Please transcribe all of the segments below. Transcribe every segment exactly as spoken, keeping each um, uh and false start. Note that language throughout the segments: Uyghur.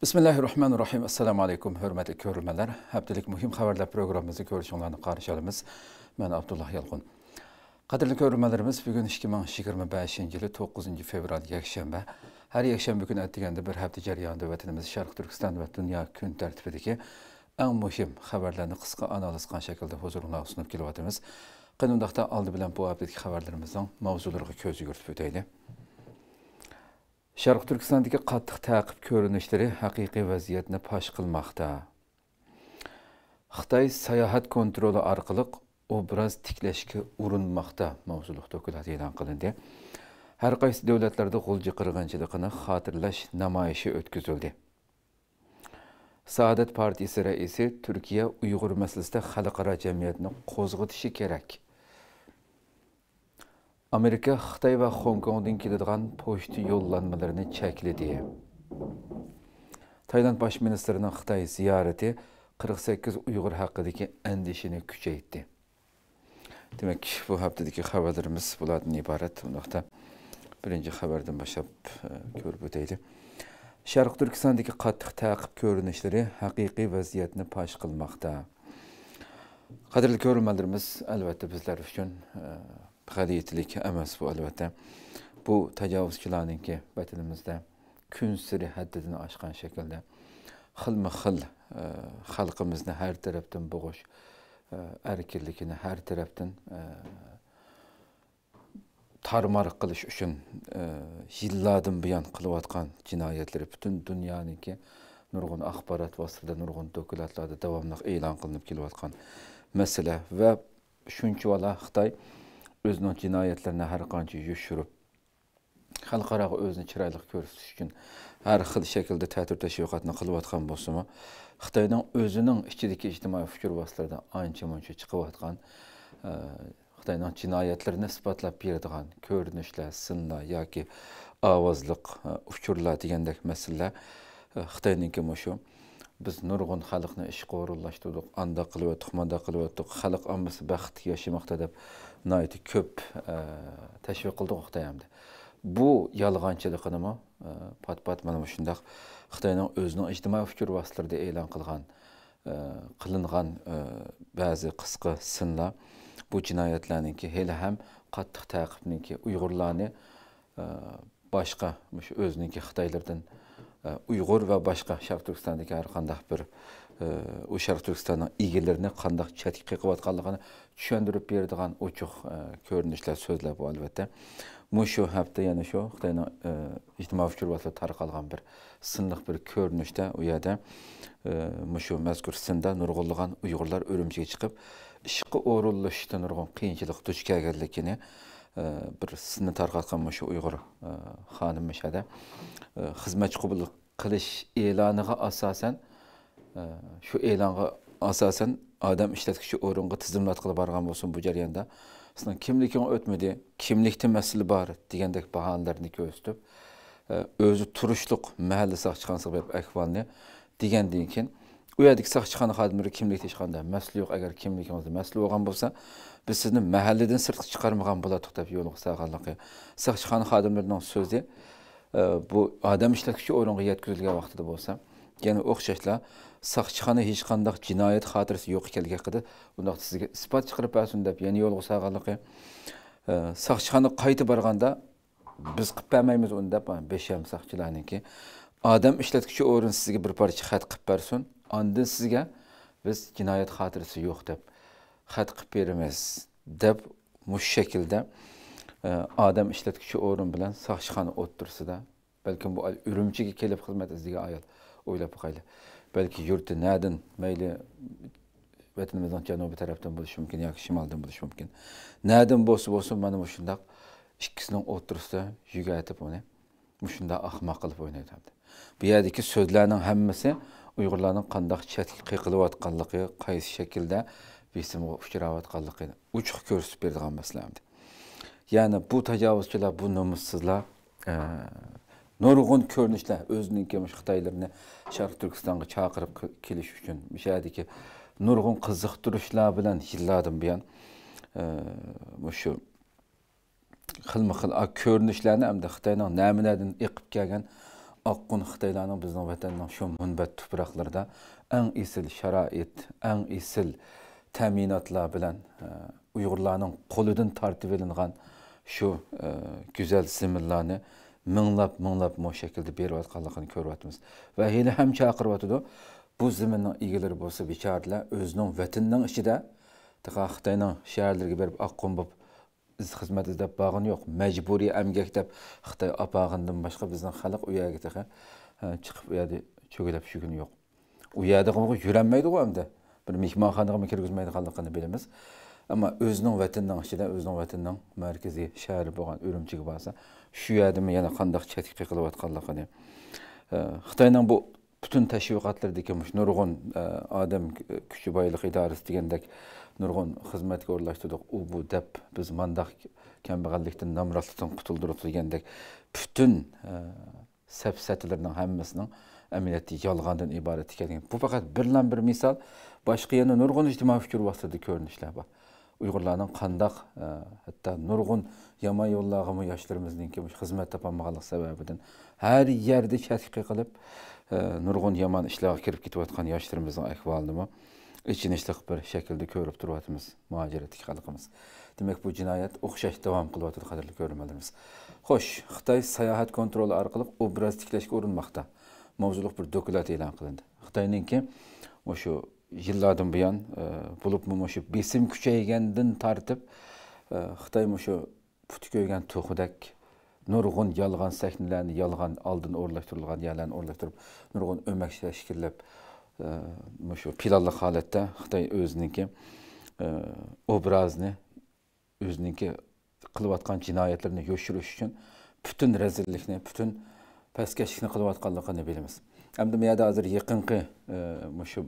بىسمىللاھىررەھمانىررەھىم. ئەسسالامۇئەلەيكۇم، ھۆرمەتلىك كۆرۈرمەنلەر. ھەپتىلىك مۇھىم خەۋەرلەر پروگراممىمىزنى كۆرۈشۈڭلارنى قارشى ئالىمىز. مەن ئابدۇللا يالقۇن. قەدىرلىك كۆرۈرمەنلىرىمىز، بۈگۈن ئىككى مىڭ يىگىرمە بەشىنچى يىلى توققۇزىنچى فېۋرال، يەكشەنبە. ھەر يەكشەنبە كۈنى ئەتىگەندە بىر ھەپتە جەريانىدا ۋەتىنىمىز شەرقىي تۈركىستان ۋە دۇنيا كۈن تەرتىپىدىكى ئەڭ مۇھىم خەۋەرلەرنى قىسقا ئانالىز قىلغان شەكىلدە ھۇزۇرۇڭلارغا سۇنۇپ كېلىۋاتىمىز. قېنى ئۇنداقتا ئالدى بىلەن بۇ ھەپتىدىكى خەۋەرلىرىمىزنىڭ ماۋزۇلىرىغا كۆز يۈگۈرتۈپ ئۆتەيلى. شەرقىي تۈركىستاندىكى قاتتىق تەقىپ كۆرۈنۈشلىرى ھەقىقىي ۋەزىيەتنى پاش قىلماقتا. خىتاي ساياھەت كونترولى ئارقىلىق ئوبراز تىكلەشكە ئۇرۇنماقتا ماۋزۇلۇق دوكلات ئېلان قىلىندى. ھەر قايسى دۆلەتلەردە غۇلجا قىرغىنچىلىقىنى خاتىرىلەش نامايىشى ئۆتكۈزۈلدى. سائادەت پارتىيىسى رەئىسى تۈركىيە ئۇيغۇر مەسىلىسىدە خەلقئارا جەمئىيەتنى قوزغىتىشى كېرەك. ئامېرىكا خىتاي ۋە خوڭكوڭدىن كېلىدىغان پوچتا يوللانمىلىرىنى چەكلىدى. تايلاند باش مىنىستىرىنىڭ خىتاي زىيارىتى قىرىق سەككىز ئۇيغۇر ھەققىدىكى ئەندىشىنى كۈچەيتتى. دېمەك، بۇ ھەپتىدىكى خەۋەرلىرىمىز بۇلاردىن ئىبارەت. ئۇنداقتا بىرىنچى خەۋەردىن باشلاپ، ئە، كۆرۈپ ئۆتەيلى. شەرقىي تۈركىستاندىكى قاتتىق تەقىپ كۆرۈنۈشلىرى ھەقىقىي ۋەزىيەتنى پاش قىلماقتا. قەدىرلىك كۆرۈرمەنلىرىمىز، ئەلۋەتتە بىزلەر ئۈچۈن، ئە، غەلىتىلىك ئەمەس بۇ، ئەلۋەتتە. بۇ تاجاۋۇزچىلارنىڭكى ۋەتىنىمىزدە كۈنسېرى ھەددىدىن ئاشقان شەكىلدە خىلمۇ خىل، ئە، خەلقىمىزنى ھەر تەرەپتىن بوغۇش، ئە، ئەركىنلىكىنى ھەر تەرەپتىن، ئە، تارمار قىلىش ئۈچۈن، ئە، يىللاردىن بۇيان قىلىۋاتقان جىنايەتلىرى پۈتۈن دۇنيانىڭكى نۇرغۇن ئاخبارات ۋاسىتىلىرىدە، نۇرغۇن دوكلاتلاردا داۋاملىق ئېلان قىلىنىپ كېلىۋاتقان مەسىلە ۋە شۇنچىۋالا خىتاي ئۆزىنىڭ جىنايەتلىرىنى ھەر قانچە يوشۇرۇپ، خەلقئاراغا ئۆزىنى چىرايلىق كۆرسىتىش ئۈچۈن ھەر خىل شەكىلدە تەتۈر تەشۋىقاتنى قىلىۋاتقان بولسىمۇ، خىتاينىڭ ئۆزىنىڭ ئىچىدىكى ئىجتىمائىي ئۇچۇر ۋاسىتىلىرىدە ئانچە مۇنچە چىقىۋاتقان، ئە، خىتاينىڭ جىنايەتلىرىنى ئىسپاتلاپ بېرىدىغان كۆرۈنۈشلەر، سىنلار ياكى ئاۋازلىق، ئە، ئۇچۇرلار دېگەندەك مەسىلىلەر، ئە، خىتاينىڭكى مۇشۇ، بىز نۇرغۇن خەلقنى ئىشقا ئورۇنلاشتۇردۇق، ئانداق قىلىۋەتتۇق، مانداق قىلىۋەتتۇق، خەلق ئاممىسى بەختلىك ياشىماقتا دەپ ناھايىتى كۆپ، ئە، تەشۋىق قىلدۇق خىتاي ئەمدى. بۇ يالغانچىلىقىنىمۇ، ئە، پات-پات مانا مۇشۇنداق خىتاينىڭ ئۆزىنىڭ ئىجتىمائىي ئۇچۇر ۋاسىتىلىرىدە ئېلان قىلغان، ئە، قىلىنغان، ئە، بەزى قىسقا سىنلار بۇ جىنايەتلەرنىڭكى ھېلىھەم قاتتىق تەقىپنىڭكى ئۇيغۇرلارنى، ئە، باشقا، مۇشۇ ئۆزىنىڭكى خىتايلىرىدىن، ئە، ئۇيغۇر ۋە باشقا شەرقىي تۈركىستاندىكى ھەر قانداق بىر، ئە، ئۇ شەرقىي تۈركىستاننىڭ ئىگىلىرىنى قانداق چەتكە قېقىۋاتقانلىقىنى چۈشەندۈرۈپ بېرىدىغان ئوچۇق، ئە، كۆرۈنۈشلەر، سۆزلەر بۇ، ئەلۋەتتە. مۇشۇ ھەپتە يەنە شۇ خىتاينىڭ، ئە، ئىجتىمائىي ئۇچۇر ۋاسىتىلىرىدە تارقالغان بىر سىنلىق بىر كۆرۈنۈشتە ئۇ يەردە، ئە، مۇشۇ مەزكۇر سىندا نۇرغۇنلىغان ئۇيغۇرلار ئۈرۈمچىگە چىقىپ، ئىشقا ئورۇنلىشىشتا نۇرغۇن قىيىنچىلىققا دۇچ كەلگەنلىكىنى، ئە، بىر سىننى تارقاتقان مۇشۇ ئۇيغۇر، ئە، خانىم مۇشۇ يەردە، ئە، خىزمەتچى قوبۇل قىلىش ئېلانىغا ئاساسەن، ئە، شۇ ئېلانغا ئاساسەن ئادەم ئىشلەتكۈچى ئورۇنغا تىزىملاتقىلى بارغان بولسۇن، بۇ جەرياندا سېنىڭ كىملىكىڭ ئۆتمىدى، كىملىكتە مەسىلە بار دېگەندەك باھانىلەرنى كۆرسىتىپ، ئە، ئۆزى تۇرۇشلۇق مەھەللە ساقچىخانىسىغا بېرىپ ئەھۋالنى دېگەندىن كېيىن، ئۇ يەردىكى ساقچىخانا خادىملىرى كىملىكتە ھېچقانداق مەسىلە يوق، ئەگەر كىملىكىڭىزدە مەسىلە بولغان بولسا، بىز سىزنى مەھەللىدىن سىرتقا چىقارمىغان بولاتتۇق دەپ يولغا سالغانلىقى، ساقچىخانا خادىملىرىنىڭ سۆزى، ئە، بۇ ئادەم ئىشلەتكۈچى ئورۇنغا يەتكۈزۈلگەن ۋاقتىدا بولسا، يەنە ئوخشاشلا ساقچىخانا ھېچقانداق جىنايەت خاتىرىسى يوق ئىكەنلىكى ھەققىدە، ئۇنداقتا سىزگە ئىسپات چىقىرىپ بەرسۇن دەپ يەنە يولغا سالغانلىقى، ئە، ساقچىخانىغا قايتا بارغاندا، بىز قىلىپ بەرمەيمىز ئۇنى دەپ، بەشەم ساقچىلارنىڭكى، ئادەم ئىشلەتكۈچى ئورۇن سىزگە بىر پارچە خەت قىلىپ بەرسۇن، ئاندىن سىزگە بىز جىنايەت خاتىرىسى يوق دەپ خەت قىلىپ بېرىمىز دەپ، مۇشۇ شەكىلدە، ئە، ئادەم ئىشلەتكۈچى ئورۇن بىلەن ساقچىخانا ئوتتۇرىسىدا، بەلكىم بۇ ئاي-، ئۈرۈمچىگە كېلىپ خىزمەت ئىزدىگەن ئايال، ئويلاپ باقايلى. بەلكى يۇرتى نەدىن، مەيلى ۋەتىنىمىزنىڭ جەنۇبىي تەرەپتىن بولۇشى مۇمكىن ياكى شىمالدىن بولۇشى مۇمكىن. نەدىن بولسا بولسۇن، مانا مۇشۇنداق ئىككىسىنىڭ ئوتتۇرىسىدا يۈگەتىپ ئۇنى مۇشۇنداق ئەخمەق قىلىپ ئوينايدۇ ئەمدى. بۇ يەردىكى سۆزلەرنىڭ ھەممىسى ئۇيغۇرلارنىڭ قانداق چەتكە قېقىلىۋاتقانلىقى، قايسى شەكىلدە بېسىمغا ئۇچراۋاتقانلىقىنى ئوچۇق كۆرسىتىپ بېرىدىغان مەسىلە ئەمدى. يەنى بۇ تاجاۋۇزچىلار، بۇ نومۇسسىزلار، ئە، نۇرغۇن كۆرۈنۈشلەر، ئۆزىنىڭكى مۇشۇ خىتايلىرىنى شەرقىي تۈركىستانغا چاقىرىپ ك-، كېلىش ئۈچۈن، مۇشۇ يەردىكى نۇرغۇن قىزىقتۇرۇشلار بىلەن يىللاردىن بۇيان، ئە، مۇشۇ خىلمۇ خىل، ئا، كۆرۈنۈشلەرنى ئەمدى خىتاينىڭ نەمۇنەدىن ئېقىپ كەلگەن ئاققۇن خىتايلارنىڭ بىزنىڭ ۋەتەننىڭ شۇ مۇنبەت تۇپراقلىرىدا ئەڭ ئېسىل شارائىت، ئەڭ ئېسىل تەمىناتلار بىلەن، ئە، ئۇيغۇرلارنىڭ قولىدىن تارتىۋېلىنغان شۇ، ئە، گۈزەل زېمىنلارنى مىڭلاپ، مىڭلاپ مۇ شەكىلدە بېرىۋاتقانلىقىنى كۆرۈۋاتىمىز. ۋە ھېلىھەم چاقىرىۋاتىدۇ. بۇ زېمىننىڭ ئىگىلىرى بولسا بىچارىلەر ئۆزىنىڭ ۋەتىنىنىڭ ئىچىدە تېخى خىتاينىڭ شەھەرلىرىگە بېرىپ ئاققۇن بولۇپ ئىز-، خىزمەت ئىزدەپ بارغىنى يوق. مەجبۇرىي ئەمگەك دەپ خىتاي ئاپارغىنىدىن باشقا بىزنىڭ خەلق ئۇ يەرگە تېخى، ئە، چىقىپ ئۇ يەردە چۆگىلەپ يۈرگىنى يوق. ئۇ يەردىغۇ يۈرەلمەيدىغۇ ئەمدى. بىر مېھمانخانىغىمۇ كىرگۈزمەيدىغانلىقىنى بىلىمىز. ئەمما ئۆزىنىڭ ۋەتىنىنىڭ ئىچىدە، ئۆزىنىڭ ۋەتىنىنىڭ مەركىزىي شەھىرى بولغان ئۈرۈمچىگە بارسا، شۇ يەردىمۇ يەنە قانداق چەتكە قېقىلىۋاتقانلىقىنى، ئە، خىتاينىڭ بۇ پۈتۈن تەشۋىقاتلىرىدىكى مۇشۇ نۇرغۇن، ئە، ئادەم كۈچى بايلىقى ئىدارىسى دېگەندەك نۇرغۇن خىزمەتكە ئورۇنلاشتۇردۇق، ئۇ بۇ دەپ بىز مانداق كەمبەغەللىكتىن، نامراتلىقتىن قۇتۇلدۇرۇق دېگەندەك پۈتۈن، ئە، سەپسەتىلىرىنىڭ ھەممىسىنىڭ ئەمەلىيەتتە يالغاندىن ئىبارەت ئىكەنلىكى. بۇ پەقەت بىرلا بىر مىسال. باشقا يەنە نۇرغۇن ئىجتىمائىي ئۇچۇر ۋاسىتىلىرىدە كۆرۈنۈشلەر بار. ئۇيغۇرلارنىڭ قانداق، ئە، ھەتتا نۇرغۇن يامان يوللارغىمۇ ياشلىرىمىزنىڭكى مۇشۇ خىزمەت تاپالمىغانلىق سەۋەبىدىن ھەر يەردە چەتكە قېقىلىپ، ئە، نۇرغۇن يامان ئىشلارغا كىرىپ كېتىۋاتقان ياشلىرىمىزنىڭ ئەھۋالىنىمۇ ئېچىنىشلىق بىر شەكىلدە كۆرۈپ تۇرۇۋاتىمىز، مۇھاجىرەتتىكى خەلقىمىز. دېمەك، بۇ جىنايەت ئوخشاش داۋام قىلىۋاتىدۇ، قەدىرلىك كۆرۈرمەنلىرىمىز. خوش، خىتاي ساياھەت كونترولى ئارقىلىق ئوبراز تىكلەشكە ئۇرۇنماقتا ماۋزۇلۇق بىر دوكلات ئېلان قىلىندى. خىتاينىڭكى مۇشۇ يىللاردىن بۇيان، ئە، بولۇپمۇ مۇشۇ بېسىم كۈچەيگەندىن تارتىپ، ئە، خىتاي مۇشۇ پۇتى كۆيگەن توخۇدەك نۇرغۇن يالغان سەھنىلەرنى، يالغان ئالدىن ئورۇنلاشتۇرۇلغان يەرلەرنى ئورۇنلاشتۇرۇپ، نۇرغۇن ئۆمەك تەشكىللەپ، ئە، مۇشۇ پىلانلىق ھالەتتە خىتاي ئۆزىنىڭكى، ئە، ئوبرازىنى، ئۆزىنىڭكى قىلىۋاتقان جىنايەتلىرىنى يوشۇرۇش ئۈچۈن پۈتۈن رەزىللىكنى، پۈتۈن پەسكەشلىكنى قىلىۋاتقانلىقىنى بىلىمىز. ئەمدى بۇ يەردە ھازىر يېقىنقى، ئە، مۇشۇ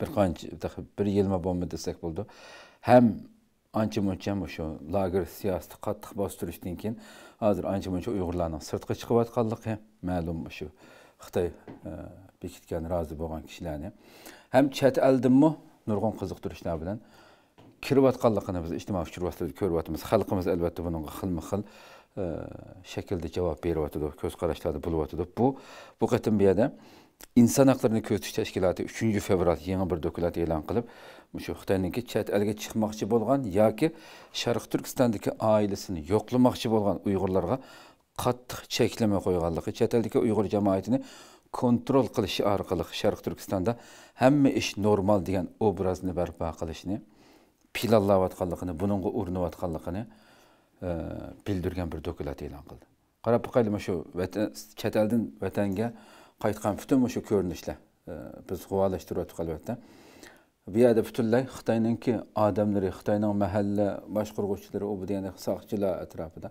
بىر قانچە، تېخى بىر يىلمۇ بولمىدى دېسەك بولىدۇ. ھەم ئانچە مۇنچە مۇشۇ لاگېر سىياسىتى قاتتىق باستۇرۇشتىن كېيىن، ھازىر ئانچە مۇنچە ئۇيغۇرلارنىڭ سىرتقا چىقىۋاتقانلىقى مەلۇم، مۇشۇ خىتاي، ئە، بېكىتكەن، رازى بولغان كىشىلەرنى. ھەم چەت ئەلدىنمۇ نۇرغۇن قىزىقتۇرۇشلار بىلەن كىرىۋاتقانلىقىنى بىز ئىجتىمائىي ئۇچۇر ۋاسىتىلىرىدە كۆرۈۋاتىمىز. خەلقىمىز، ئەلۋەتتە، بۇنىڭغا خىلمۇ خىل، ئە، شەكىلدە جاۋاب بېرىۋاتىدۇ، كۆز قاراشلاردا بولۇۋاتىدۇ. بۇ، بۇ قېتىم بۇ يەردە ئىنسان ھەقلىرىنى كۆزىتىش تەشكىلاتى ئۈچىنچى فېۋرال يېڭى بىر دوكلات ئېلان قىلىپ، مۇشۇ خىتاينىڭكى چەت ئەلگە چىقماقچى بولغان ياكى شەرقىي تۈركىستاندىكى ئائىلىسىنى يوقلىماقچى بولغان ئۇيغۇرلارغا قاتتىق چەكلىمە قويغانلىقى، چەت ئەلدىكى ئۇيغۇر جامائىتىنى كونترول قىلىش ئارقىلىق شەرقىي تۈركىستاندا ھەممە ئىش نورمال دېگەن ئوبرازنى بەرپا قىلىشنى پىلانلاۋاتقانلىقىنى، بۇنىڭغا ئۇرۇنۇۋاتقانلىقىنى، ئە، بىلدۈرگەن بىر دوكلات ئېلان قىلدى. قاراپ باقايلى، مۇشۇ ۋەتە-، چەت ئەلدىن ۋەتەنگە قايتقان پۈتۈن مۇشۇ كۆرۈنۈشلەر، ئە، بىز غۇۋالاشتۇرۇۋاتىمىز، ئەلۋەتتە. بۇ يەردە پۈتۈنلەي خىتاينىڭكى ئادەملىرى، خىتاينىڭ مەھەللە باشقۇرغۇچىلىرى، ئۇ بۇ دېگەندەك ساقچىلار ئەتراپىدا.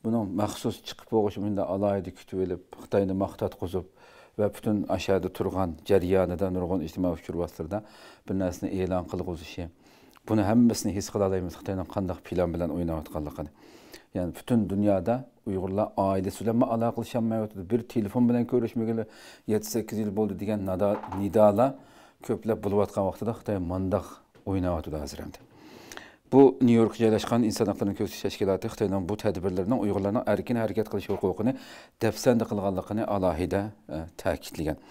بۇنىڭ مەخسۇس چىقىپ بولغۇچە مۇنداق ئالاھىدە كۈتۈۋېلىپ، خىتاينى ماختاتقۇزۇپ ۋە پۈتۈن ئاشۇ يەردە تۇرغان جەريانىدا نۇرغۇن ئىجتىمائىي ئۇچۇر ۋاسىتىلىرىدا بىر نەرسىنى ئېلان قىلغۇزۇشى. بۇنى ھەممىسىنى ھېس قىلالايمىز، خىتاينىڭ قانداق پىلان بىلەن ئويناۋاتقانلىقىنى. يەنى پۈتۈن دۇنيادا ئۇيغۇرلار ئائىلىسى بىلەنمۇ ئالاقىلىشالمايۋاتىدۇ. بىر تېلېفون بىلەن كۆرۈشمىگىلى يەتتە سەككىز يىل بولدى دېگەن نادا-، نىدالار كۆپلەپ بولۇۋاتقان ۋاقتىدا خىتاي مانداق ئويناۋاتىدۇ ھازىر ئەمدى. بۇ نيۇ يوركتا جايلاشقان ئىنسان ھەقلىرىنى كۆزىتىش تەشكىلاتى خىتاينىڭ بۇ تەدبىرلىرىنىڭ ئۇيغۇرلارنىڭ ئەركىن ھەرىكەت قىلىش ھوقۇقىنى دەپسەندە قىلغانلىقىنى ئالاھىدە، ئە، تەكىتلىگەن.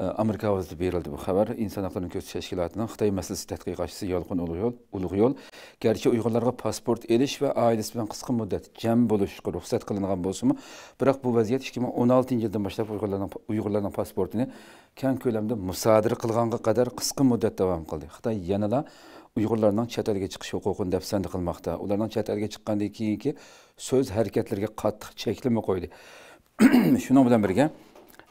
ئامېرىكا ئاۋازىدا بېرىلدى بۇ خەۋەر. ئىنسان ھەقلىرىنى كۆزىتىش تەشكىلاتىنىڭ خىتاي مەسىلىسى تەتقىقاتچىسى يالقۇن ئۇلۇغيول، ئۇلۇغيول، گەرچە ئۇيغۇرلارغا پاسپورت ئېلىش ۋە ئائىلىسى بىلەن قىسقا مۇددەت جەم بولۇشقا رۇخسەت قىلىنغان بولسىمۇ، بىراق بۇ ۋەزىيەت ئىككى مىڭ ئون ئالتىنچى يىلدىن باشلاپ ئۇيغۇرلارنىڭ، ئۇيغۇرلارنىڭ پاسپورتىنى كەڭ كۆلەمدە مۇسادىرە قىلغانغا قەدەر قىسقا مۇددەت داۋام قىلدى. خىتاي يەنىلا ئۇيغۇرلارنىڭ چەت ئەلگە چىقىش ھوقۇقىنى دەپسەندە قىلماقتا، ئۇلارنىڭ چەت ئەلگە چىققاندىن كېيىنكى سۆز ھەرىكەتلىرىگە قاتتىق چەكلىمە قويدى. شۇنىڭ بىلەن بىرگە،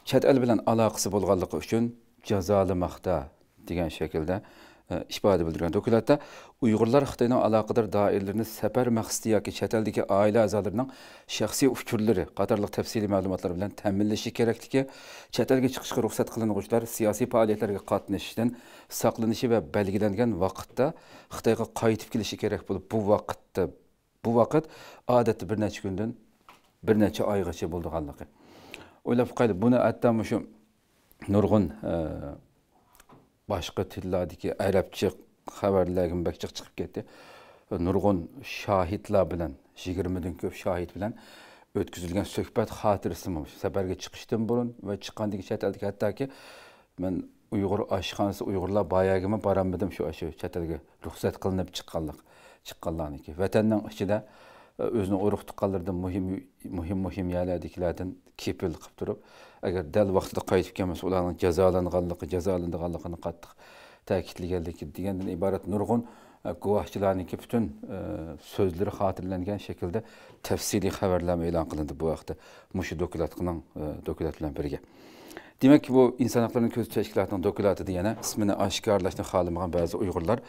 چەت ئەل بىلەن ئالاقىسى بولغانلىقى ئۈچۈن جازالىماقتا، دېگەن شەكىلدە، ئە، ئىپادە بىلدۈرگەن دوكلاتتا، ئۇيغۇرلار خىتاينىڭ ئالاقىدار دائىرىلىرىنى سەپەر مەقسىتى ياكى چەت ئەلدىكى ئائىلە ئەزالىرىنىڭ شەخسىي ئۇچۇرلىرى قاتارلىق تەپسىلىي مەلۇماتلار بىلەن تەمىنلىشى كېرەكلىكى، چەت ئەلگە چىقىشقا رۇخسەت قىلىنغۇچىلار سىياسىي پائالىيەتلەرگە قاتنىشىشتىن ساقلىنىشى ۋە بەلگىلەنگەن ۋاقىتتا خىتايغا قايتىپ كېلىشى كېرەك بولۇپ، بۇ ۋاقىتتا بۇ ۋاقىت ئادەتتە بىر نەچچە كۈندىن بىر نەچچە ئايغىچە بولىدىغانلىقى. ئويلاپ باقايلى، بۇنى ھەتتا مۇشۇ نۇرغۇن، ئە، باشقا تىللاردىكى ئەرەبچە خەۋەرلەرگىمۇ بەك جىق چىقىپ كەتتى. نۇرغۇن شاھىتلار بىلەن، يىگىرمىدىن كۆپ شاھىت بىلەن ئۆتكۈزۈلگەن سۆھبەت خاتىرىسىمۇ، سەپەرگە چىقىشتىن بۇرۇن ۋە چىققاندىن كېيىن چەت ئەلدىكى، ھەتتاكى مەن ئۇيغۇر ئاشخانىسى، ئۇيغۇرلار بار يەرگىمۇ بارالمىدىم، شۇ، شۇ چەت ئەلگە رۇخسەت قىلىنىپ چىققانلىق، چىققانلارنىڭكى. ۋەتەننىڭ ئىچىدە، ئۆزىنىڭ ئۇرۇق-تۇغقانلىرىدىن مۇھىم، مۇھىم، مۇھىم يەرلەردىكىلەردىن كېپىل قىلىپ تۇرۇپ، ئەگەر دەل ۋاقتىدا قايتىپ كەلمىسە، ئۇلارنىڭ جازالانغانلىقى، جازالىنىدىغانلىقىنى قاتتىق تەكىتلىگەنلىكى دېگەندىن ئىبارەت نۇرغۇن، ئە، گۇۋاھچىلارنىڭكى پۈتۈن، ئە، سۆزلىرى خاتىرىلەنگەن شەكىلدە تەپسىلىي خەۋەرلەرمۇ ئېلان قىلىندى بۇ ھەقتە مۇشۇ دوكلاتنىڭ، ئە، دوكلات بىلەن بىرگە. دېمەك، بۇ ئىنسان ھەقلىرىنى كۆزىتىش تەشكىلاتىنىڭ دوكلاتىدا يەنە ئىسمىنى ئاشكارىلاشنى خالىمىغان بەزى ئۇيغۇرلار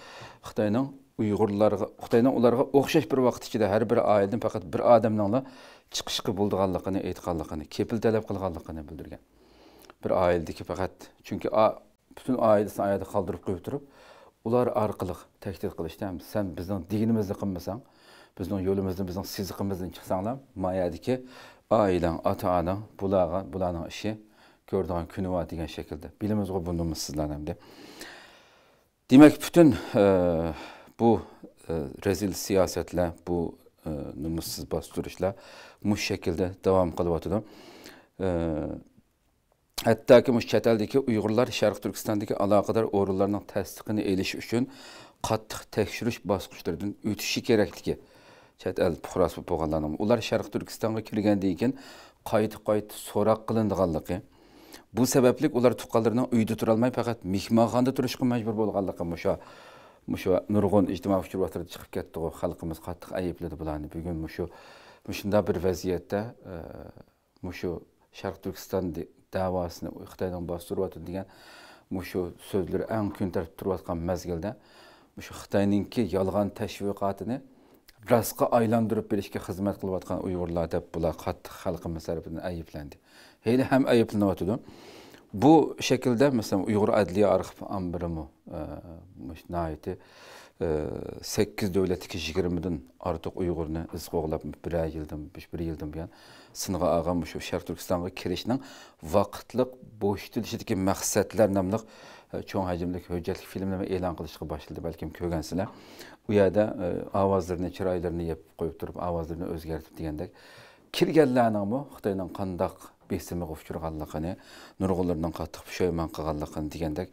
خىتاينىڭ ئۇيغۇرلارغا، خىتاينىڭ ئۇلارغا ئوخشاش بىر ۋاقىت ئىچىدە ھەر بىر ئائىلىدىن پەقەت بىر ئادەمنىڭلا چىقىشقا بولىدىغانلىقىنى ئېيتقانلىقىنى، كېپىل تەلەپ قىلغانلىقىنى بىلدۈرگەن. بىر ئائىلىدىكى پەقەت، چۈنكى ئا-، پۈتۈن ئائىلىسىنى ئاياغدا قالدۇرۇپ قويۇپ تۇرۇپ، ئۇلار ئارقىلىق تەھدىت قىلىشتا، سەن بىزنىڭ دېگىنىمىزنى قىلمىساڭ، بىزنىڭ يولىمىزدىن، بىزنىڭ سىزىقىمىزدىن چىقساڭلار، ما يەردىكى ئائىلەڭ، ئاتا-ئاناڭ، بۇلارغا، بۇلارنىڭ ئىشى كۆرىدىغان كۈنى بار دېگەن شەكىلدە. بىلىمىزغۇ بۇ نومۇسسىزلارنى ئەمدى. دېمەك، پۈتۈن، ئە، بۇ، ئە، رەزىل سىياسەتلەر، بۇ، ئە، نومۇسسىز باستۇرۇشلار مۇشۇ شەكىلدە داۋام قىلىۋاتىدۇ. ئە، ھەتتاكى مۇشۇ چەت ئەلدىكى ئۇيغۇرلار شەرقىي تۈركىستاندىكى ئالاقىدار ئورۇنلارنىڭ تەستىقىنى ئېلىش ئۈچۈن قاتتىق تەكشۈرۈش باسقۇچلىرىدىن ئۆتۈشى كېرەكلىكى، چەت ئەل پۇقراسى بولۇپ بولغانلارنىڭ، ئۇلار شەرقىي تۈركىستانغا كىرگەندىن كېيىن قايتا-قايتا سوراق قىلىنىدىغانلىقى، بۇ سەۋەبلىك ئۇلار تۇغقانلىرىنىڭ ئۆيىدە تۇرالماي، پەقەت مېھمانخانىدا تۇرۇشقا مەجبۇر بولغانلىقى، مۇشۇ، مۇشۇ نۇرغۇن ئىجتىمائىي ئۇچۇر ۋاسىتىلىرىدە چىقىپ كەتتىغۇ، خەلقىمىز قاتتىق ئەيىبلىدى بۇلارنى. بۈگۈن مۇشۇ، مۇشۇنداق بىر ۋەزىيەتتە، ئە، مۇشۇ شەرقىي تۈركىستان دى-، دەۋاسىنى خىتاينىڭ باستۇرۇۋاتىدۇ دېگەن مۇشۇ سۆزلىرى ئەڭ كۈن تەرتىپتە تۇرۇۋاتقان مەزگىلدە، مۇشۇ خىتاينىڭكى يالغان تەشۋىقاتىنى راستقا ئايلاندۇرۇپ بېرىشكە خىزمەت قىلىۋاتقان ئۇيغۇرلار دەپ بۇلار قاتتىق خەلقىمىز تەرىپىدىن ئەيىبلەندى. ھېلى ھەم ئەيىبلىنىۋاتىدۇ. بۇ شەكىلدە، مەسىلەن، ئۇيغۇر ئەدلىيە ئارخىپ ئامبىرىمۇ، ئە، مۇشۇ ناھايىتى، ئە، سەككىز دۆلەتتىكى يىگىرمىدىن ئارتۇق ئۇيغۇرنى ئىز قوغلاپ، بىرەر يىلدىن، بىر يىلدىن بۇيان سىنغا ئالغان مۇشۇ شەرقىي تۈركىستانغا كىرىشنىڭ ۋاقىتلىق بوشىتىلىشىدىكى مەقسەتلەر ناملىق، ئە، چوڭ ھەجىملىك ھۆججەتلىك فىلىمنى ئېلان قىلىشقا باشلىدى، بەلكىم كۆرگەنسىلەر. ئۇ يەردە، ئە، ئاۋازلىرىنى، چىرايلىرىنى يېپىپ قويۇپ تۇرۇپ، ئاۋازلىرىنى ئۆزگەرتىپ دېگەندەك، كىرگەنلەرنىڭمۇ خىتاينىڭ قانداق بېسىمىغا ئۇچرىغانلىقىنى، نۇرغۇنلىرىنىڭ قاتتىق پۇشايمان قىلغانلىقىنى دېگەندەك،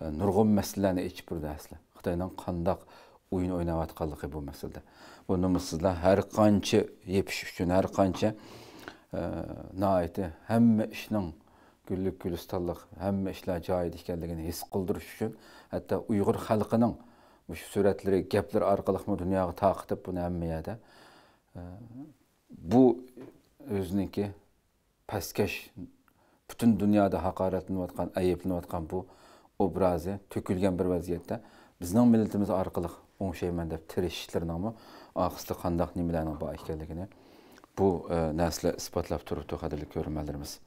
ئە، نۇرغۇن مەسىلىلەرنى ئېچىپ بېرىدۇ ئەسلى. خىتاينىڭ قانداق ئويۇن ئويناۋاتقانلىقى بۇ مەسىلىدە. بۇ نومۇسسىزلار ھەر قانچە يېپىش ئۈچۈن، ھەر قانچە، ئە، ناھايىتى ھەممە ئىشنىڭ گۈللۈك گۈلىستانلىق، ھەممە ئىشلار جايىدا ئىكەنلىكىنى ھېس قىلدۇرۇش ئۈچۈن، ھەتتا ئۇيغۇر خەلقىنىڭ مۇشۇ سۈرەتلىرى، گەپلىرى ئارقىلىقمۇ دۇنياغا تارقىتىپ، بۇنى ھەممە يەردە، ئە، بۇ ئۆزىنىڭكى پەسكەش، پۈتۈن دۇنيادا ھاقارەتلىنىۋاتقان، ئەيىبلىنىۋاتقان بۇ ئوبرازى تۆكۈلگەن بىر ۋەزىيەتتە، بىزنىڭ مىللىتىمىز ئارقىلىق ئوڭشايمەن دەپ تىرىشىشلىرىنىڭمۇ ئارقىسىدا قانداق نېمىلەرنىڭ بار ئىكەنلىكىنى بۇ، ئە، نەرسىلەر ئىسپاتلاپ تۇرۇپتۇ، قەدىرلىك كۆرۈرمەنلىرىمىز.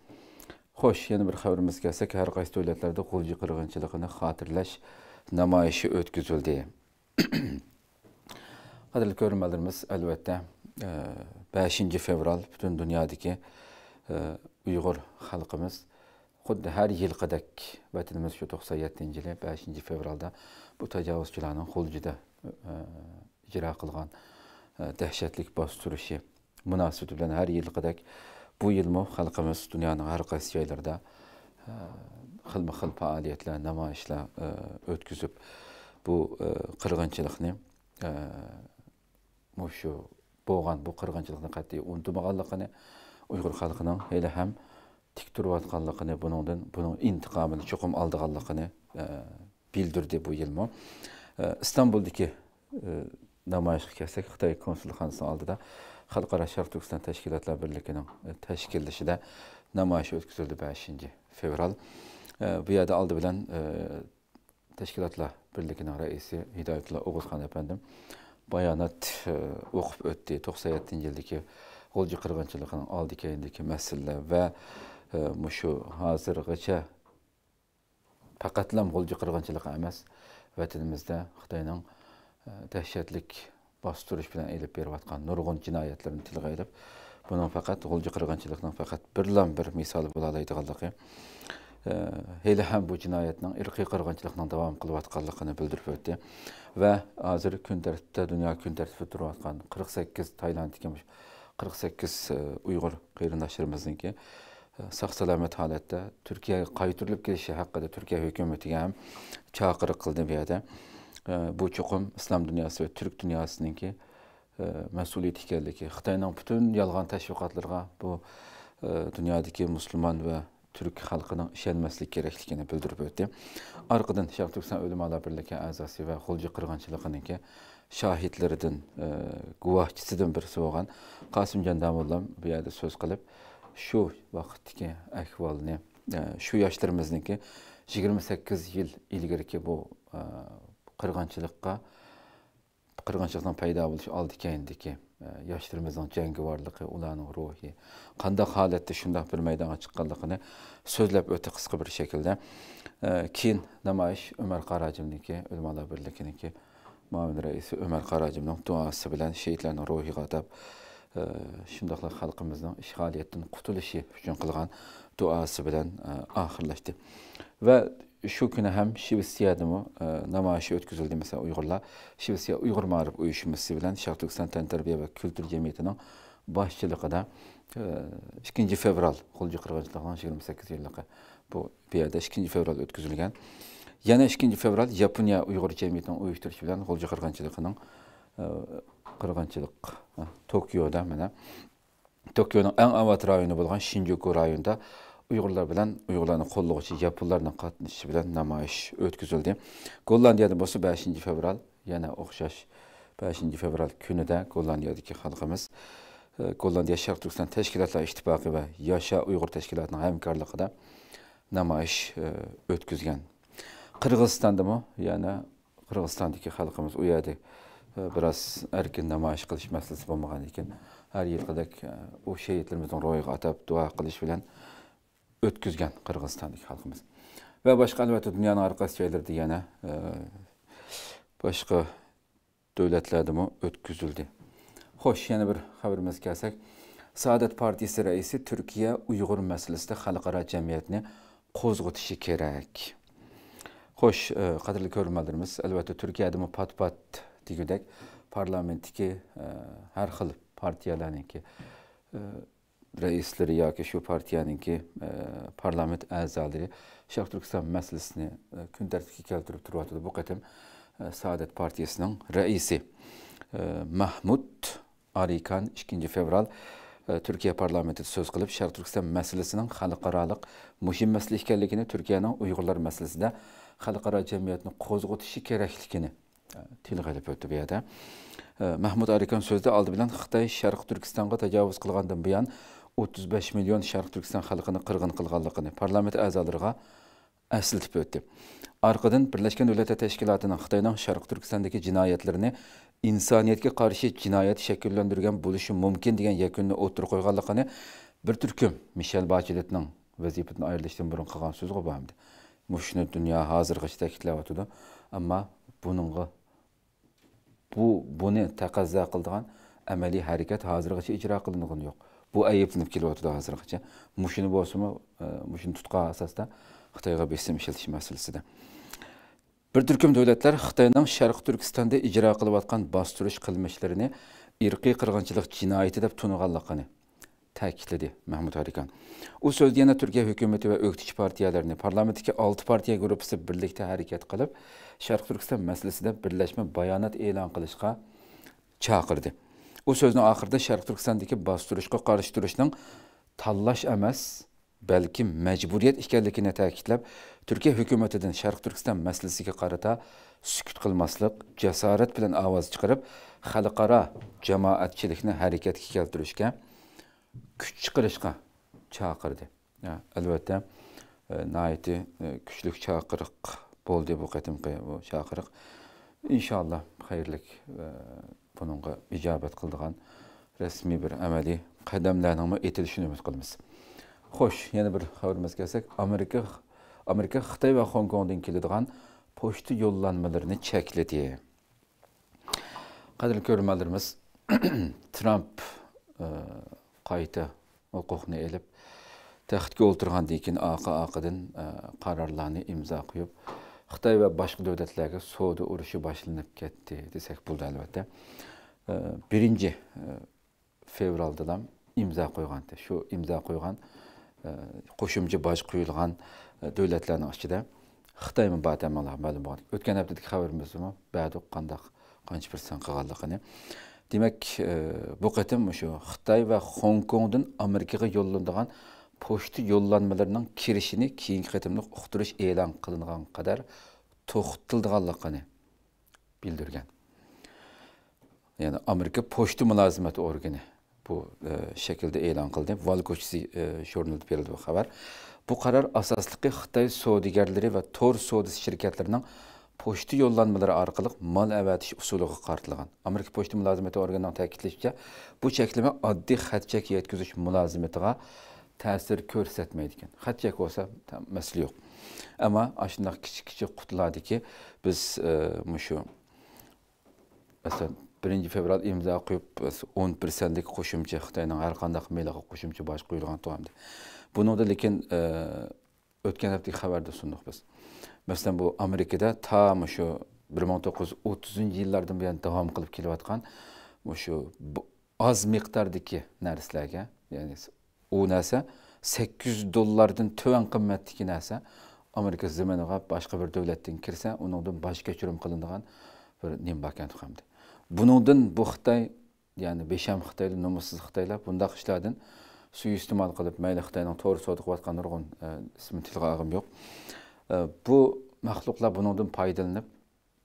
خوش، يەنە بىر خەۋىرىمىزگە كەلسەك، ھەر قايسى دۆلەتلەردە غۇلجا قىرغىنچىلىقىنى خاتىرىلەش نامايىشى ئۆتكۈزۈلدى. قەدىرلىك كۆرۈرمەنلىرىمىز، ئەلۋەتتە، ئە، بەشىنچى فېۋرال پۈتۈن دۇنيادىكى، ئە، ئۇيغۇر خەلقىمىز خۇددى ھەر يىلقىدەك ۋەتىنىمىز شۇ توقسان يەتتىنچى يىلى بەشىنچى فېۋرالدا بۇ تاجاۋۇزچىلارنىڭ غۇلجىدا، ئە، ئىجرا قىلغان، ئە، دەھشەتلىك باستۇرۇشى مۇناسىۋىتى بىلەن ھەر يىلقىدەك بۇ يىلمۇ خەلقىمىز دۇنيانىڭ ھەر قايسى جايلىرىدا، ئە، خىلمۇ خىل پائالىيەتلەر، نامايىشلار، ئە، ئۆتكۈزۈپ، بۇ، ئە، قىرغىنچىلىقنى، ئە، مۇشۇ بولغان بۇ قىرغىنچىلىقنى قەتئىي ئۇنتۇمىغانلىقىنى، ئۇيغۇر خەلقىنىڭ ھېلىھەم تىك تۇرۇۋاتقانلىقىنى، بۇنىڭدىن، بۇنىڭ ئىنتىقامىنى چوقۇم ئالىدىغانلىقىنى، ئە، بىلدۈردى بۇ يىلمۇ. ئە، ئىستانبۇلدىكى، ئە، نامايىشقا كەلسەك، خىتاي كونسۇلخانىسىنىڭ ئالدىدا خەلقئارا شەرقىي تۈركىستان تەشكىلاتلار بىرلىكىنىڭ، ئە، تەشكىللىشىدە نامايىش ئۆتكۈزۈلدى، بەشىنچى فېۋرال. ئە، بۇ يەردە ئالدى بىلەن، ئە، تەشكىلاتلار بىرلىكىنىڭ رەئىسى ھىدايەتۇللا ئوغۇزخان ئەپەندىم بايانات، ئە، ئوقۇپ ئۆتتى. توقسان يەتتىنچى يىلدىكى غۇلجا قىرغىنچىلىقىنىڭ ئالدى كەينىدىكى مەسىلىلەر ۋە، ئە، مۇشۇ ھازىرغىچە پەقەتلا غۇلجا قىرغىنچىلىقى ئەمەس، ۋەتىنىمىزدە خىتاينىڭ، ئە، دەھشەتلىك باستۇرۇش بىلەن ئېلىپ بېرىۋاتقان نۇرغۇن جىنايەتلىرىنى تىلغا ئېلىپ، بۇنىڭ پەقەت غۇلجا قىرغىنچىلىقىنىڭ پەقەت بىرلا بىر مىسالى بولالايدىغانلىقى، ئە، ھېلىھەم بۇ جىنايەتنىڭ ئىرقىي قىرغىنچىلىقنىڭ داۋام قىلىۋاتقانلىقىنى بىلدۈرۈپ ئۆتتى. ۋە ھازىر كۈن تەرتىپتە، دۇنيا كۈن تەرتىپىدە تۇرۇۋاتقان قىرىق سەككىز تايلاندتىكى مۇشۇ قىرىق سەككىز ئۇيغۇر قېرىنداشلىرىمىزنىڭكى ساق-سالامەت ھالەتتە تۈركىيەگە قايتۇرۇلۇپ كېلىشى ھەققىدە تۈركىيە ھۆكۈمىتىگە ھەم چاقىرىق قىلدى بۇ يەردە. بۇ چوقۇم ئىسلام دۇنياسى ۋە تۈرك دۇنياسىنىڭكى مەسئۇلىيىتى ئىكەنلىكى، خىتاينىڭ پۈتۈن يالغان تەشۋىقاتلىرىغا بۇ دۇنيادىكى مۇسۇلمان ۋە تۈرك خەلقىنىڭ ئىشەنمەسلىكى كېرەكلىكىنى بىلدۈرۈپ ئۆتتى. ئارقىدىن شەرقىي تۈركىستان ئۆلىمالار بىرلىكى ئەزاسى ۋە غۇلجا قىرغىنچىلىقىنىڭكى شاھىتلىرىدىن، ئە، گۇۋاھچىسىدىن بىرسى بولغان قاسىمجان داموللام بۇ يەردە سۆز قىلىپ، شۇ ۋاقىتتىكى ئەھۋالنى، ئە، شۇ ياشلىرىمىزنىڭكى يىگىرمە سەككىز يىل ئىلگىرىكى بۇ، ئە، قىرغىنچىلىققا قىرغىنچىلىقنىڭ پەيدا بولۇش ئالدى كەينىدىكى، ئە، ياشلىرىمىزنىڭ جەڭگىۋارلىقى، ئۇلارنىڭ روھى، قانداق ھالەتتە شۇنداق بىر مەيدانغا چىققانلىقىنى سۆزلەپ ئۆتتى قىسقا بىر شەكىلدە. ئە، كېيىن نامايىش ئۆمەر قاراجىمنىڭكى، ئۆلىمالار بىرلىكىنىڭكى مۇئاۋىن رەئىسى ئۆمەر قاراجىمنىڭ دۇئاسى بىلەن شېھىتلەرنىڭ روھىغا ئاتاپ، ئە، شۇنداقلا خەلقىمىزنىڭ ئىشغالىيەتتىن قۇتۇلۇشى ئۈچۈن قىلغان دۇئاسى بىلەن، ئە، ئاخىرلاشتى. ۋە شۇ كۈنى ھەم شىۋېتسىيەدىمۇ، ئە، نامايىش ئۆتكۈزۈلدى. مەسىلەن، ئۇيغۇرلار شىۋېتسىيە ئۇيغۇر مائارىپ ئۇيۇشمىسى بىلەن شەرقىي تۈركىستان تەنتەربىيە ۋە كۈلتۈر جەمئىيىتىنىڭ باشچىلىقىدا، ئە، ئىككىنچى فېۋرال غۇلجا قىرغىنچىلىقىنىڭ يىگىرمە سەككىز يىللىقى بۇ، بۇ يەردە ئىككىنچى فېۋرال ئۆتكۈزۈلگەن. يەنە ئىككىنچى فېۋرال ياپونىيە ئۇيغۇر جەمئىيىتىنىڭ ئۇيۇشتۇرۇشى بىلەن غۇلجا قىرغىنچىلىقىنىڭ، ئە، قىرغىنچىلىق، ئە، توكيودا مانا توكيونىڭ ئەڭ ئاۋات رايونى بولغان شىنجۇكۇ رايونىدا ئۇيغۇرلار بىلەن ئۇيغۇرلارنى قوللىغۇچى ياپونلارنىڭ قاتنىشىشى بىلەن نامايىش ئۆتكۈزۈلدى. گوللاندىيەدە بولسا بەشىنچى فېۋرال، يەنە ئوخشاش بەشىنچى فېۋرال كۈنىدە گوللاندىيەدىكى خەلقىمىز، ئە، گوللاندىيە شەرقىي تۈركىستان تەشكىلاتلار ئىتتىپاقى ۋە ياشا ئۇيغۇر تەشكىلاتىنىڭ ھەمكارلىقىدا نامايىش، ئە، ئۆتكۈزگەن. قىرغىزىستاندىمۇ يەنە قىرغىزىستاندىكى خەلقىمىز ئۇ يەردە، ئە، بىراز ئەركىن نامايىش قىلىش مەسىلىسى بولمىغاندىكىن، ھەر يىلقىدەك، ئە، ئۇ شېھىتلىرىمىزنىڭ روھىغا ئاتاپ دۇئا قىلىش بىلەن ئۆتكۈزگەن قىرغىزىستاندىكى خەلقىمىز. ۋە باشقا، ئەلۋەتتە، دۇنيانىڭ ھەر قايسى جايلىرىدا يەنە، ئە، باشقا دۆلەتلەردىمۇ ئۆتكۈزۈلدى. خوش، يەنە بىر خەۋىرىمىزگە كەلسەك، سائادەت پارتىيىسى رەئىسى تۈركىيە ئۇيغۇر مەسىلىسىدە خەلقئارا جەمئىيەتنى قوزغىتىشى كېرەك. خوش، ئە، قەدىرلىك كۆرۈرمەنلىرىمىز، ئەلۋەتتە، تۈركىيەدىمۇ پات-پات دېگۈدەك پارلامېنتتىكى، ئە، ھەر خىل پارتىيەلەرنىڭكى، ئە، رەئىسلىرى ياكى شۇ پارتىيەنىڭكى، ئە، پارلامېنت ئەزالىرى شەرقىي تۈركىستان مەسىلىسىنى، ئە، كۈن تەرتىپكە كەلتۈرۈپ تۇرۇۋاتىدۇ. بۇ قېتىم، ئە، سائادەت پارتىيىسىنىڭ رەئىسى، ئە، مەھمۇد ئارىكان ئىككىنچى فېۋرال، ئە، تۈركىيە پارلامېنتىدا سۆز قىلىپ، شەرقىي تۈركىستان مەسىلىسىنىڭ خەلقئارالىق مۇھىم مەسىلە ئىكەنلىكىنى، تۈركىيەنىڭ ئۇيغۇرلار مەسىلىسىدە خەلقئارا جەمئىيەتنى قوزغىتىشى كېرەكلىكىنى، ئە، تىلغا ئېلىپ ئۆتتى بۇ يەردە. ئە، مەھمۇد ئارىكان سۆزىدە ئالدى بىلەن خىتاي شەرقىي تۈركىستانغا تاجاۋۇز قىلغاندىن بۇيان ئوتتۇز بەش مىليون شەرقىي تۈركىستان خەلقىنى قىرغىن قىلغانلىقىنى پارلامېنت ئەزالىرىغا ئەسلىتىپ ئۆتتى. ئارقىدىن بىرلەشكەن دۆلەتلەر تەشكىلاتىنىڭ خىتاينىڭ شەرقىي تۈركىستاندىكى جىنايەتلىرىنى ئىنسانىيەتكە قارشى جىنايەت شەكىللەندۈرگەن بولۇشى مۇمكىن دېگەن يەكۈننى ئوتتۇرىغا قويغانلىقىنى بىر تۈركۈم مىشەل باچېلېتنىڭ ۋەزىپىدىن ئايرىلىشتىن بۇرۇن قىلغان سۆزىغۇ بار ئەمدى. مۇشۇنى دۇنيا ھازىرغىچە تەكىتلەۋاتىدۇ. ئەمما بۇنىڭغا بۇ، بۇنى تەقەززا قىلىدىغان ئەمەلىي ھەرىكەت ھازىرغىچە ئىجرا قىلىنغىنى يوق. بۇ ئەيىبلىنىپ كېلىۋاتىدۇ ھازىرغىچە. مۇشۇنى بولسىمۇ، ئە، مۇشۇنى تۇتقان ئاساستا خىتايغا بېسىم ئىشلىتىش مەسىلىسىدە. بىر تۈركۈم دۆلەتلەر خىتاينىڭ شەرقىي تۈركىستاندا ئىجرا قىلىۋاتقان باستۇرۇش قىلمىشلىرىنى ئىرقىي قىرغىنچىلىق جىنايىتى دەپ تونۇغانلىقىنى تەكىتلىدى مەھمۇد ئارىكان. ئۇ سۆزىدە يەنە تۈركىيە ھۆكۈمىتى ۋە ئۆكتىچى پارتىيەلەرنى، پارلامېنتتىكى ئالتە پارتىيە گۇرۇپپىسى بىرلىكتە ھەرىكەت قىلىپ، شەرقىي تۈركىستان مەسىلىسىدە بىرلەشمە بايانات ئېلان قىلىشقا چاقىردى. ئۇ سۆزىنىڭ ئاخىرىدا شەرقىي تۈركىستاندىكى باستۇرۇشقا قارشى تۇرۇشنىڭ تاللاش ئەمەس، بەلكى مەجبۇرىيەت ئىكەنلىكىنى تەكىتلەپ، تۈركىيە ھۆكۈمىتىدىن شەرقىي تۈركىستان مەسىلىسىگە قارىتا سۈكۈت قىلماسلىق، جاسارەت بىلەن ئاۋاز چىقىرىپ، خەلقئارا جامائەتچىلىكنى ھەرىكەتكە كەلتۈرۈشكە، كۈچ چىقىرىشقا چاقىردى. يا، ئەلۋەتتە، ئە، ناھايىتى، ئە، كۈچلۈك چاقىرىق بولدى بۇ قېتىمقى بۇ چاقىرىق. ئىنشاللا خەيرلىك، ئە، بۇنىڭغا ئىجابەت قىلىدىغان رەسمىي بىر ئەمەلىي قەدەملەرنىڭمۇ ئېتىلىشىنى ئۈمىد قىلىمىز. خوش، يەنە بىر خەۋىرىمىزگە كەلسەك، ئامېرىكا، ئامېرىكا خىتاي ۋە خوڭكوڭدىن كېلىدىغان پوچتا يوللانمىلىرىنى چەكلىدى. قەدىرلىك كۆرۈرمەنلىرىمىز، ترامپ، ئە، قايتا ھوقۇقنى ئېلىپ، تەختكە ئولتۇرغاندىن كېيىن ئارقا-ئارقىدىن، ئە، قارارلارنى ئىمزا قويۇپ، خىتاي ۋە باشقا دۆلەتلەرگە سودا ئۇرۇشى باشلىنىپ كەتتى دېسەك بولىدۇ، ئەلۋەتتە. ئە، بىرىنچى، ئە، فېۋرالدىلا ئىمزا قويغانتى. شۇ ئىمزا قويغان، ئە، قوشۇمچە باج قويۇلغان، ئە، دۆلەتلەرنىڭ ئىچىدە خىتايمۇ بار ئىكەنلىكى مەلۇم بولغان. ئۆتكەن ھەپتىدىكى خەۋىرىمىزدىمۇ بەردۇق، قانداق، قانچە پىرسەنت قىلغانلىقىنى. دېمەك، ئە، بۇ قېتىم مۇشۇ خىتاي ۋە خوڭكوڭدىن ئامېرىكىغا يوللىنىدىغان پوچتا يوللانمىلىرىنىڭ كىرىشىنى كېيىنكى قېتىملىق ئۇقتۇرۇش ئېلان قىلىنغان قەدەر توختىتىلىدىغانلىقىنى بىلدۈرگەن. يەنى ئامېرىكا پوچتا مۇلازىمەت ئورگىنى بۇ، ئە، شەكىلدە ئېلان قىلدى. ۋال كوچىسى، ئە، ژۇرنىلىدا بېرىلدى بۇ خەۋەر. بۇ قارار ئاساسلىقى خىتاي سودىگەرلىرى ۋە تور سودىسى شىركەتلىرىنىڭ پوچتا يوللانمىلىرى ئارقىلىق مال ئەۋەتىش ئۇسۇلىغا قارىتىلغان. ئامېرىكا پوچتا مۇلازىمىتى ئورگىنىنىڭ تەكىتلىشىچە، بۇ چەكلىمە ئاددىي خەت چەك يەتكۈزۈش مۇلازىمىتىغا تەسىر كۆرسەتمەيدىكەن. خەت چەك بولسا، تە-، مەسىلە يوق. ئەمما ئاشۇنداق كىچىك كىچىك قۇتىلاردىكى بىز، ئە، مۇشۇ، مەسىلەن، بىرىنچى فېۋرال ئىمزا قويۇپ، ئون پىرسەنتلىك قوشۇمچە خىتاينىڭ ھەر قانداق مېلىغا قوشۇمچە باج قويۇلغان تۇرامدى. بۇنىڭدا لېكىن، ئە، ئۆتكەن ھەپتىكى خەۋەردە سۇندۇق بىز. مەسىلەن، بۇ ئامېرىكىدا تا مۇشۇ بىر مىڭ توققۇز يۈز ئوتتۇزىنچى يىللاردىن بۇيان داۋام قىلىپ كېلىۋاتقان مۇشۇ بۇ ئاز مىقداردىكى نەرسىلەرگە، يەنى ئۇ نەرسە سەككىز يۈز دوللاردىن تۆۋەن قىممەتتىكى نەرسە ئامېرىكا زېمىنىغا باشقا بىر دۆلەتتىن كىرسە، ئۇنىڭدىن باج كەچۈرۈم قىلىنىدىغان بىر نېمە باركەن تۇغامدى. بۇنىڭدىن بۇ خىتاي، يەنى بىشەم خىتايلار، نومۇسسىز خىتايلار بۇنداق ئىشلاردىن سۇيىئىستېمال قىلىپ، مەيلى خىتاينىڭ تور سودا قىلىۋاتقان نۇرغۇن، ئە، ئىسمىنى تىلغا ئالغۇم يوق. ئە، بۇ مەخلۇقلار بۇنىڭدىن پايدىلىنىپ،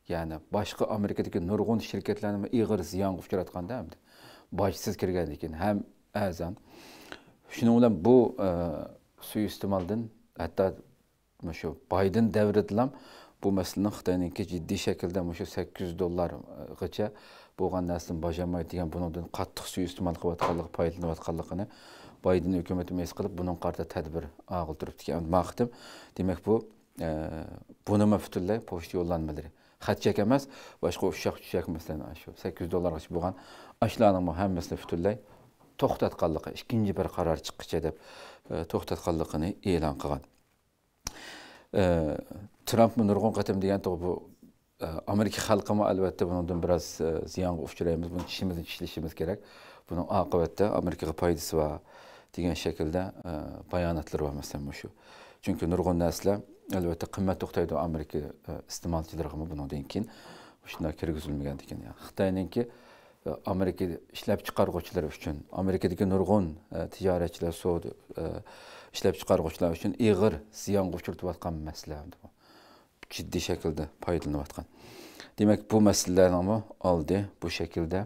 يەنى باشقا ئامېرىكىدىكى نۇرغۇن شىركەتلەرنىمۇ ئېغىر زىيانغا ئۇچراتقاندا، ئەمدى باجسىز كىرگەندىن كېيىن ھەم ئەرزان. شۇنىڭ بىلەن بۇ، ئە، سۇيىئىستېمالدىن، ھەتتا مۇشۇ بايدېن دەۋرىدىلا بۇ مەسىلىنىڭ خىتاينىڭكى جىددىي شەكىلدە مۇشۇ سەككىز يۈز دوللارغىچە بولغان نەرسىدىن باج ئالمايدۇ دېگەن، بۇنىڭدىن قاتتىق سۇيىئىستېمال قىلىۋاتقانلىقى، پايدىلىنىۋاتقانلىقىنى بايدېن ھۆكۈمىتىمۇ ھېس قىلىپ، بۇنىڭغا قارىتا تەدبىر ئالغىلى تۇرۇپتىكەن. ئەمدى ما قېتىم، دېمەك، بۇ، ئە، بۇنىمۇ پۈتۈنلەي پوچتا يوللانمىلىرى، خەت چەك ئەمەس، باشقا ئۇششاق-چۈششەك، مەسىلەن، شۇ سەككىز يۈز دوللارغىچە بولغان ئاشۇلارنىڭمۇ ھەممىسىنى پۈتۈنلەي توختاتقانلىقى، ئىككىنچى بىر قارار چىققىچە دەپ، ئە، توختاتقانلىقىنى ئېلان قىلغان. ئە، ترامپمۇ نۇرغۇن قېتىم دېگەنتۇغۇ، بۇ، ئە، ئامېرىكا خەلقىمۇ ئەلۋەتتە بۇنىڭدىن بىراز، ئە، زىيانغا ئۇچرايمىز، بۇنى چىشىمىزنى چىشلىشىمىز كېرەك، بۇنىڭ ئاقىۋەتتە ئامېرىكىغا پايدىسى بار دېگەن شەكىلدە، ئە، باياناتلىرى بار، مەسىلەن، مۇشۇ. چۈنكى نۇرغۇن نەرسىلەر ئەلۋەتتە قىممەت توختايدۇ ئامېرىكا، ئە، ئىستېمالچىلىرىغىمۇ بۇنىڭدىن كېيىن مۇشۇنداق كىرگۈزۈلمىگەندىكىن. يەنى خىتاينىڭكى ئامېرىكا ئىشلەپچىقارغۇچىلىرى ئۈچۈن، ئامېرىكىدىكى نۇرغۇن، ئە، تىجارەتچىلەر، سودا، ئە، ئىشلەپچىقارغۇچىلار ئۈچۈن ئېغىر زىيانغا ئۇچرىتىۋاتقان مەسىلە ئەمدى بۇ. جىددىي شەكىلدە پايدىلىنىۋاتقان. دېمەك، بۇ مەسىلىلەرنىڭمۇ ئالدى بۇ شەكىلدە،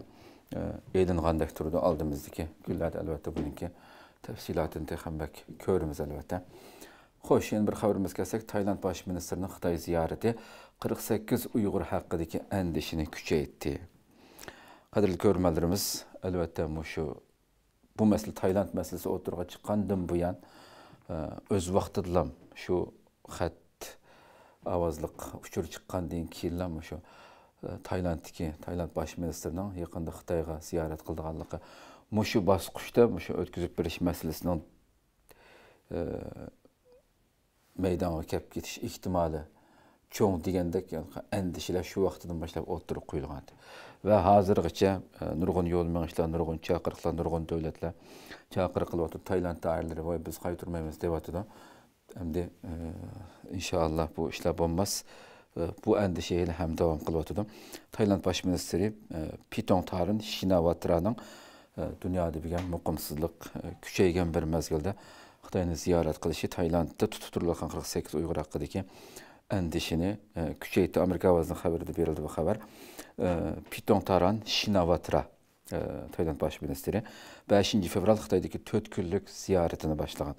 ئە، ئېلىنغاندەك تۇرىدۇ. ئالدىمىزدىكى كۈنلەردە، ئەلۋەتتە، بۇنىڭكى تەپسىلاتىنى تېخىمۇ بەك كۆرىمىز، ئەلۋەتتە. خوش، يەنە بىر خەۋىرىمىزگە كەلسەك، تايلاند باش مىنىستىرىنىڭ خىتاي زىيارىتى، قىرىق سەككىز ئۇيغۇر ھەققىدىكى ئەندىشىنى كۈچەيتتى. قەدىرلىك كۆرۈرمەنلىرىمىز، ئەلۋەتتە، مۇشۇ، بۇ مەسىلە، تايلاند مەسىلىسى ئوتتۇرىغا چىققاندىن بۇيان، ئە، ئۆز ۋاقتىدىلا شۇ خەت ئاۋازلىق ئۇچۇر چىققاندىن كېيىنلا مۇشۇ، ئە، تايلاندتىكى، تايلاند باش مىنىستىرىنىڭ يېقىندا خىتايغا زىيارەت قىلىدىغانلىقى، مۇشۇ باسقۇچتا مۇشۇ ئۆتكۈزۈپ بېرىش مەسىلىسىنىڭ، ئە، مەيدانغا كەپ كېتىش ئېھتىمالى چوڭ دېگەندەك، يەنى ئەندىشىلەر شۇ ۋاقتىدىن باشلاپ ئوتتۇرىغا قويۇلغان. ۋە ھازىرغىچە، ئە، نۇرغۇن يول مېڭىشلار، نۇرغۇن چاقىرىقلار، نۇرغۇن دۆلەتلەر چاقىرىق قىلىۋاتىدۇ. تايلاند دائىرىلىرى، ۋاي، بىز قايتۇرمايمىز دەۋاتىدۇ. ئەمدى، ئە، ئىنشائاللا بۇ ئىشلار بولماس. ئە، بۇ ئەندىشە ھېلىھەم داۋام قىلىۋاتىدۇ. تايلاند باش مىنىستىرى، ئە، پىتوڭ تارىن شىناۋاترانىڭ، ئە، دۇنيادا بۈگۈن مۇقىمسىزلىق، ئە، كۈچەيگەن بىر مەزگىلدە خىتاينى زىيارەت قىلىشى تايلاندتا تۇتۇپ تۇرۇلغان قىرىق سەككىز ئۇيغۇر ھەققىدىكى ئەندىشىنى، ئە، كۈچەيتتى. ئامېرىكا ئاۋازىنىڭ خەۋىرىدە بېرىلدى بۇ خەۋەر. ئە، پىتوڭ تاران شىناۋاترا، ئە، تايلاند باش مىنىستىرى بەشىنچى فېۋرال خىتايدىكى تۆت كۈنلۈك زىيارىتىنى باشلىغان.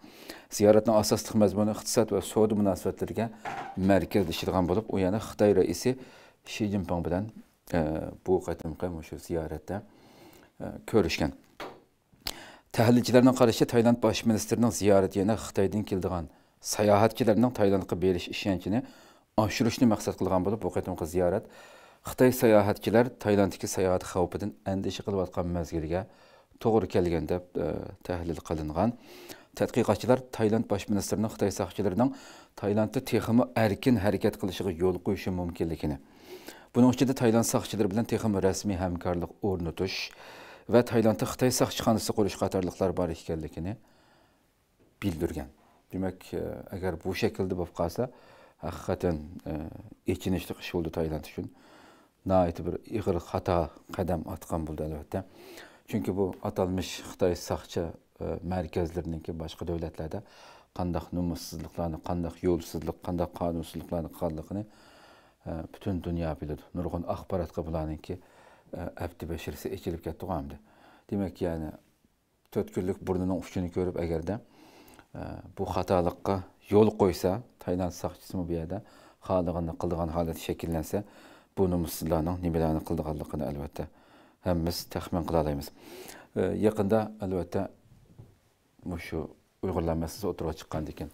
زىيارەتنىڭ ئاساسلىق مەزمۇنى ئىقتىساد ۋە سودا مۇناسىۋەتلىرىگە مەركەزلىشىدىغان بولۇپ، ئۇ يەنە خىتاي رەئىسى شى جىنپىڭ بىلەن، ئە، بۇ قېتىمقى مۇشۇ زىيارەتتە، ئە، كۆرۈشكەن. تەھلىلچىلەرنىڭ قارىشىچە، تايلاند باش مىنىستىرىنىڭ زىيارىتى يەنە خىتايدىن كېلىدىغان ساياھەتچىلەرنىڭ تايلاندقا بېرىش ئىشەنچىنى ئاشۇرۇشنى مەقسەت قىلغان بولۇپ، بۇ قېتىمقى زىيارەت خىتاي ساياھەتچىلەر تايلاندتىكى ساياھەت خەۋپىدىن ئەندىشە قىلىۋاتقان مەزگىلگە توغرا كەلگەن دەپ، ئە، تەھلىل قىلىنغان. تەتقىقاتچىلار تايلاند باش مىنىستىرىنىڭ خىتاي ساقچىلىرىنىڭ تايلاندتا تېخىمۇ ئەركىن ھەرىكەت قىلىشىغا يول قويۇشى مۇمكىنلىكىنى، بۇنىڭ ئىچىدە تايلاند ساقچىلىرى بىلەن تېخىمۇ رەسمىي ھەمكارلىق ئورنىتىش ۋە تايلاندتا خىتاي ساقچىخانىسى قۇرۇش قاتارلىقلار بار ئىكەنلىكىنى بىلدۈرگەن. دېمەك، ئەگەر بۇ شەكىلدە بولۇپ قالسا، ھەقىقەتەن، ئېچىنىشلىق ئىش بولدى تايلاند ئۈچۈن. ناھايىتى بىر ئېغىر خاتا قەدەم ئاتقان بولدى، ئەلۋەتتە. چۈنكى بۇ ئاتالمىش خىتاي ساقچى، مەركەزلىرىنىڭكى باشقا دۆلەتلەردە قانداق نومۇسسىزلىقلارنى، قانداق يولسىزلىق، قانداق قانۇنسىزلىقلارنى قىلغانلىقىنى، پۈتۈن دۇنيا بىلىدۇ. نۇرغۇن ئاخباراتقا بۇلارنىڭكى، ئەپتى بەشىرىسى ئېچىلىپ كەتتىغۇ ئەمدى. دېمەك، يەنى تۆت كۈنلۈك بۇرنىنىڭ ئۇچىنى كۆرۈپ، ئەگەردە، ئە، بۇ خاتالىققا يول قويسا، تايلاند ساقچىسىمۇ بۇ يەردە خالىغىنىنى قىلىدىغان ھالەت شەكىللەنسە، بۇ نومۇسسىزلارنىڭ نېمىلەرنى قىلىدىغانلىقىنى، ئەلۋەتتە، ھەممىمىز تەخمىن قىلالايمىز. ئە، يېقىندا، ئەلۋەتتە، مۇشۇ ئۇيغۇرلار مەسىلىسى ئوتتۇرىغا چىققاندىكىن،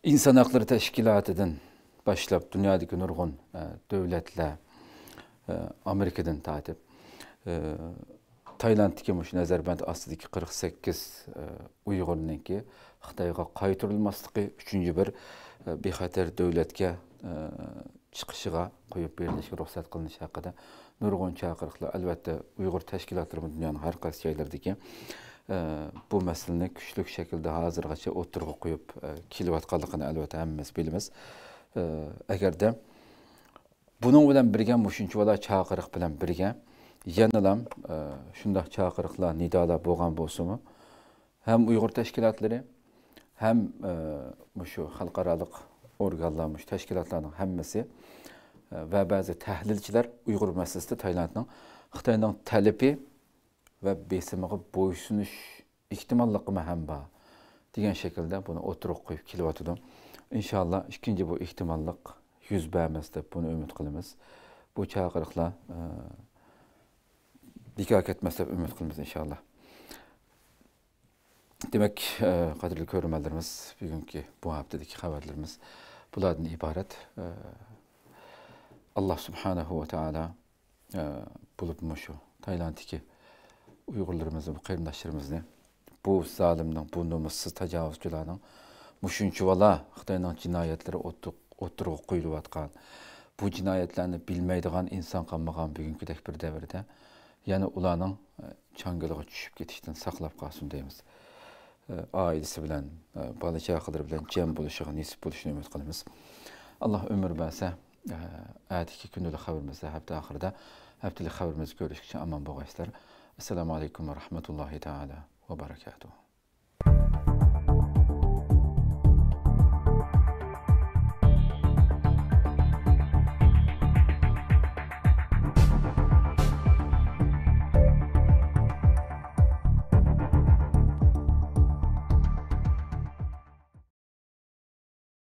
ئىنسان ھەقلىرى تەشكىلاتىدىن باشلاپ، دۇنيادىكى نۇرغۇن، ئە، دۆلەتلەر، ئە، ئامېرىكىدىن تارتىپ، ئە، تايلاندتىكى مۇشۇ نەزەربەند ئاستىدىكى قىرىق سەككىز، ئە، ئۇيغۇرنىڭكى خىتايغا قايتۇرۇلماسلىقى، ئۈچىنچى بىر، ئە، بىخەتەر دۆلەتكە، ئە، چىقىشىغا قويۇپ بېرىلىشىگە رۇخسەت قىلىنىشى ھەققىدە نۇرغۇن چاقىرىقلار، ئەلۋەتتە، ئۇيغۇر تەشكىلاتلىرىمۇ دۇنيانىڭ ھەر قايسى جايلىرىدىكى، ئە، بۇ مەسىلىنى كۈچلۈك شەكىلدە ھازىرغىچە ئوتتۇرىغا قويۇپ، ئە، كېلىۋاتقانلىقىنى، ئەلۋەتتە، ھەممىمىز بىلىمىز. ئە، ئەگەردە بۇنىڭ بىلەن بىرگە، مۇشۇنچىۋالا چاقىرىق بىلەن بىرگە، يەنىلا، ئە، شۇنداق چاقىرىقلار، نىدالار بولغان بولسىمۇ، ھەم ئۇيغۇر تەشكىلاتلىرى، ھەم، ئە، مۇشۇ خەلقئارالىق ئورگانلار، مۇشۇ تەشكىلاتلارنىڭ ھەممىسى، ئە، ۋە بەزى تەھلىلچىلەر ئۇيغۇر مەسىلىسىدە تايلاندنىڭ خىتاينىڭ تەلىپى ۋە بېسىمىغا بويسۇنۇش ئېھتىماللىقىمۇ ھەم بار، دېگەن شەكىلدە بۇنى ئوتتۇرىغا قويۇپ كېلىۋاتىدۇ. ئىنشاللا، ئىككىنچى بۇ ئېھتىماللىق يۈز بەرمەس دەپ بۇنى ئۈمىد قىلىمىز. بۇ چاقىرىقلار، ئە، بىكار كەتمەس دەپ ئۈمىد قىلىمىز، ئىنشاللا. دېمەك، ئە، قەدىرلىك كۆرۈرمەنلىرىمىز، بۈگۈنكى بۇ ھەپتىدىكى خەۋەرلىرىمىز بۇلاردىن ئىبارەت. ئە، ئاللا سۇبھانەھۇ ۋە تائالا، ئە، بولۇپمۇ شۇ تايلاندتىكى ئۇيغۇرلىرىمىزنى، بۇ قېرىنداشلىرىمىزنى بۇ زالىمنىڭ، بۇ نومۇسسىز تاجاۋۇزچىلارنىڭ مۇشۇنچىۋالا خىتاينىڭ جىنايەتلىرى ئوتتۇ-، ئوتتۇرىغا قويۇلۇۋاتقان، بۇ جىنايەتلەرنى بىلمەيدىغان ئىنسان قالمىغان بۈگۈنكىدەك بىر دەۋردە يەنە ئۇلارنىڭ، ئە، چاڭگىلىغا چۈشۈپ كېتىشتىن ساقلاپ قالسۇن دەيمىز. ئە، ئائىلىسى بىلەن، ئە، بالا-چاقىلىرى بىلەن جەم بولۇشىغا نېسىپ بولۇشىنى ئۈمىد قىلىمىز. ئاللا ئۆمۈر بەرسە، ئە، ئەتىكى كۈندىلىك خەۋىرىمىزدە، ھەپتە ئاخىرىدا ھەپتىلىك خەۋىرىمىزدە كۆرۈشكىچە ئامان بولغايسىلەر. ئەسسالامۇ ئەلەيكۇم ۋە رەھمەتۇللاھى تائالا ۋە بەرەكاتۇھۇ.